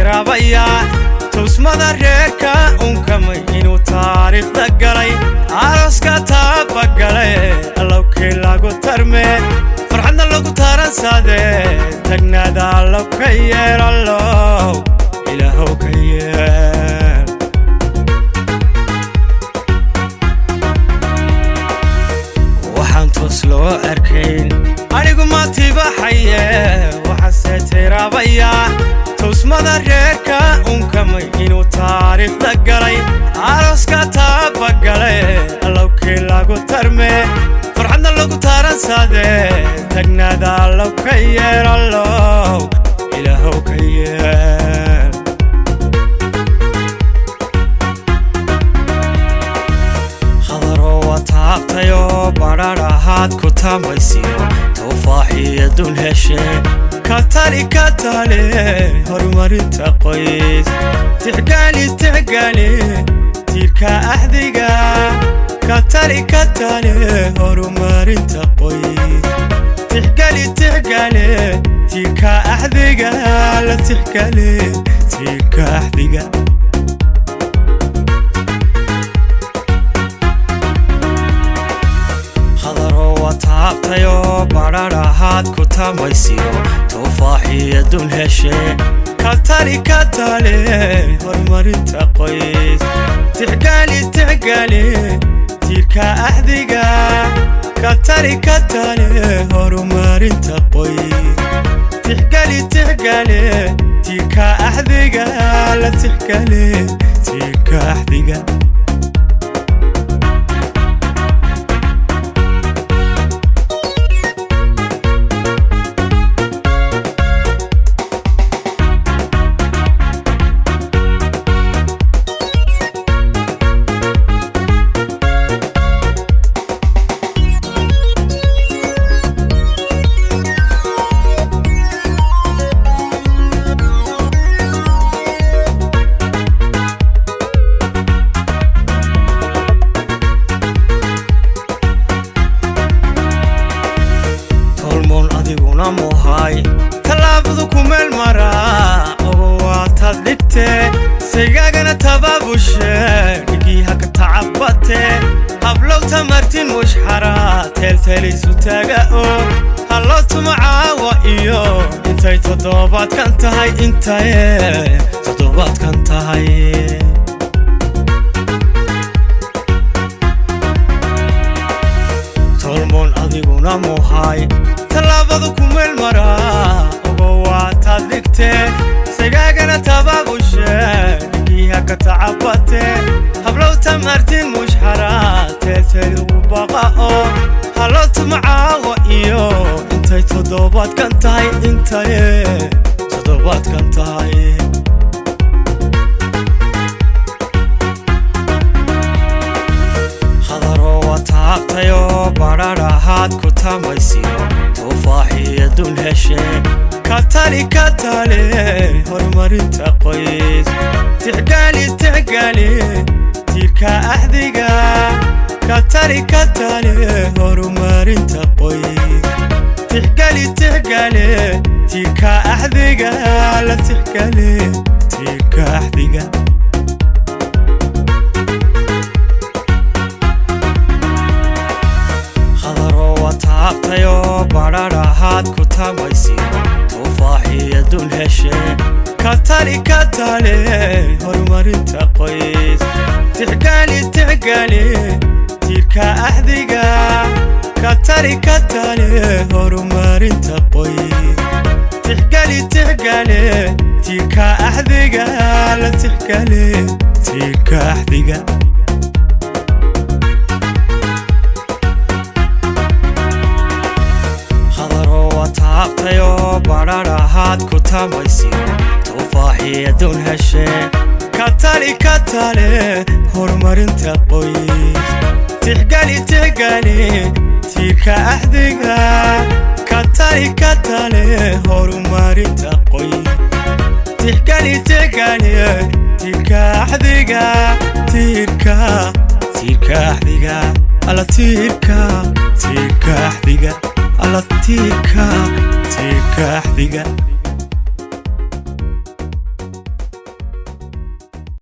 tiraabayaa tusmada reerka unkamay inuu taariikhda galay arooska taabagale allowkii lagu tarme farxadna lagu taransaade tagnaada allow ka yeel allow ilaahow ka yeel. Waxaan toos loo arkayn anigu ma tibaxaye, waxaase tiraabayaa tusmada reerka unkamay inuu taariikhda galay arooska taabagale allowkii lagu tarme farxadna lagu taransaade tagnaada allow ka yeel allow ilaahow ka yeel. Khadaroo waa taabtayoo badhadhahaad ku tamaysiyo tufaaxiyo dun heshe ka tali ka tali horumarinta qoys tixgali tixgali tiirka axdiga ka tali ka tali horumarinta qoys tixgali tixgali tiirka axdiga la tixgali tiirka axdiga. Khadaroo waa taabtayoo badhadhahaad ku tamaysiyo tufaaxiyo dun heshe ka tali ka tali horumarinta qoys tixgali tixgali tiirka axdiga ka tali ka tali horumarinta qoys tixgali tixgali tiirka axdiga la tixgali tiirka axdiga. Tolmoon adiguna muhay tallaabadu ku meel maraa ogo waataad dhigtee saygaagana tabaabushe dhigii haka tacabate hablow tamartin mushxara teelteelisu taaga oo halloo tuma caawa iyo intay toddobaadkan tahay intaye toddobaadkan tahay. Tolmoon adiguna muhay tallaabadu ku meel maraa ogo waataad dhigtee sagaagana tabaabushe dhigii haka tacabate hablow tamartin mushxara teelteel ugu baqa oo halloo tuma caawa iyo intay toddobaadkan tahay intaye toddobaadkan tahay. Khadaroo waa taabtayoo badhadhahaad ku tamaysiyo tufaaxiyo dun heshe ka tali ka tali horumarinta qoys tixgali tixgali tiirka axdiga ka tali ka tali horumarinta qoys tixgali tixgali tiirka axdiga la tixgali tiirka axdiga. Khadaroo waa taabtayoo badhadhahaad ku tamaysiyo tufaaxiyo dun heshe ka tali ka tali horumarinta qoys tixgali tixgali tiirka axdiga ka tali ka tali horumarinta qoys tixgali tixgali tiirka axdiga la tixgali tiirka axdiga. Khadaroo waa taabtayoo badhadhahaad ku tamaysiyo tufaaxiyo dun heshe ka tali ka tali horumarinta qoys tixgali tixgali tiirka axdiga ka tali ka tali horumarinta qoys tixgali tixgali tiirka axdiga tiirka tiirka axdiga alla tiirka tiirka axdiga alla tiirka tiirka axdiga.